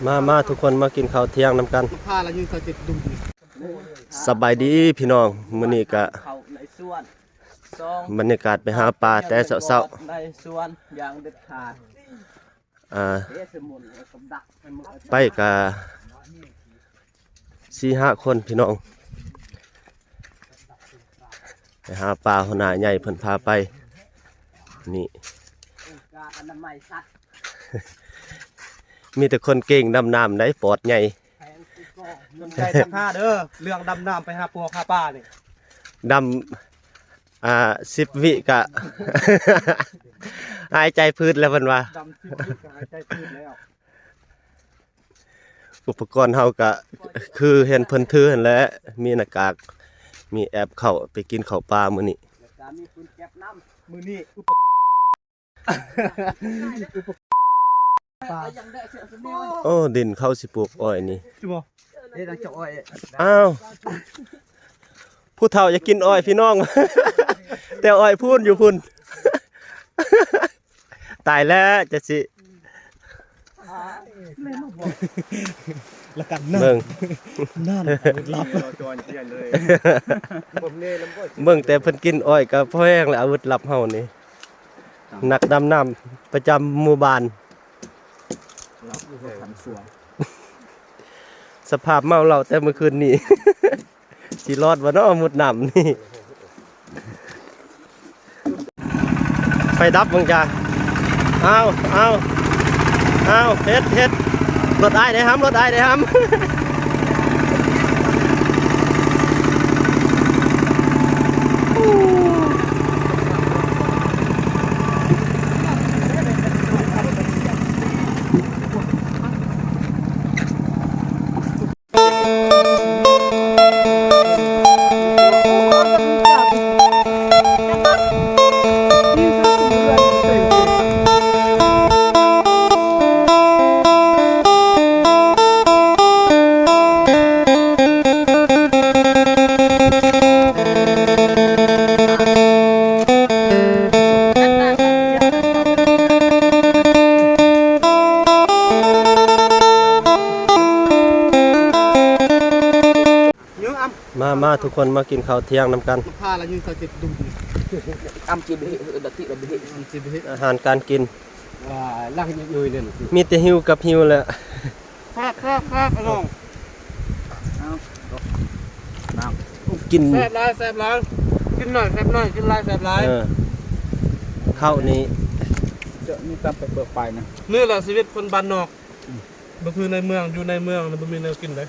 ມາ ມາ ທຸກຄົນມາກິນເຂົ້າທ່ຽງນຳກັນ. ສະບາຍດີພີ່ນ້ອງ, ມື້ນີ້ກະບັນຍາກາດໄປຫາປາແຕ່ເຊົ້າໆ ອ່າ ໄປກະສີ່ຫ້າຄົນພີ່ນ້ອງ ໄປຫາປາ. ຫົວໜ້າໃຫຍ່ເພິ່ນພາໄປນີ້ ມີແຕ່ຄົນເກັ່ງດຳນ້ຳໄດ໋ ປອດໃຫຍ່. ສົນໃຈທັກຫາເດີ ເລື່ອງດຳນ້ຳໄປຫາປົວຫາປານີ້ ດຳ ອ່າ ສິບວິກະຫາຍໃຈຜືດແລ້ວເພິ່ນວ່າ ດຳສິບວິກະຫາຍໃຈຜືດແລ້ວ. ອຸປະກອນເຮົາກະຄືເຫັນເພິ່ນຖືຫັ້ນແຫຼະ ມີໜ້າກາກ ມີແອບເຂົ້າໄປກິນເຂົ້າປ່າມື້ນີ້ ແລ້ວກະມີປືນແກັບນຳ ມື້ນີ້ອຸປະ ໂອ້ ດິນເຂົາຊິປູກອ້ອຍນີ້ ເຮັດຫຍັງຈະອ້ອຍ. ອ້າວ ຜູ້ເຖົ້າຢາກກິນອ້ອຍພີ່ນ້ອງ ແຕ່ອ້ອຍພຸ້ນຢູ່ພຸ້ນ ຕາຍແລ້ວຈະຊິ ແລ້ວກັນນະ ເບິ່ງ ນັ້ນ ເບິ່ງແຕ່ເພິ່ນກິນອ້ອຍກໍພໍແຮງແລ້ວ ອາວຸດລັບເຮົານີ້ ນັກດຳນ້ຳປະຈຳໝູ່ບ້ານ ສະພາບເມົາເຫຼົ້າແຕ່ມື້ຄືນນີ້ ຊິລອດບໍ່ນໍມຸດນ້ຳນີ້ ໄຟດັບເບິ່ງຈ້າ. ອ້າວ ອ້າວ ອ້າວ ເຮັດ ເຮັດ ລົດອ້າຍໄດ້ຫຳ ລົດອ້າຍໄດ້ຫຳ. ມາ ມາ ທຸກຄົນມາກິນເຂົ້າທ່ຽງນຳກັນ. ອາຫານການກິນ ມີແຕ່ຫິວກັບຫິວແຫຼະ. ຄັກໆໆ ນ້ອງ ກິນ ແຊບຫຼາຍ ແຊບຫຼາຍ ກິນໜ້ອຍແຊບໜ້ອຍ ກິນຫຼາຍແຊບຫຼາຍ. ເອີ ເຂົ້ານີ້ ຈະມີຕຳໄປເປືອກປາຍນະ. ນີ້ແຫຼະຊີວິດຄົນບ້ານນອກ ບໍ່ຄືໃນເມືອງ ຢູ່ໃນເມືອງນະ ບໍ່ມີແນວກິນເດ້.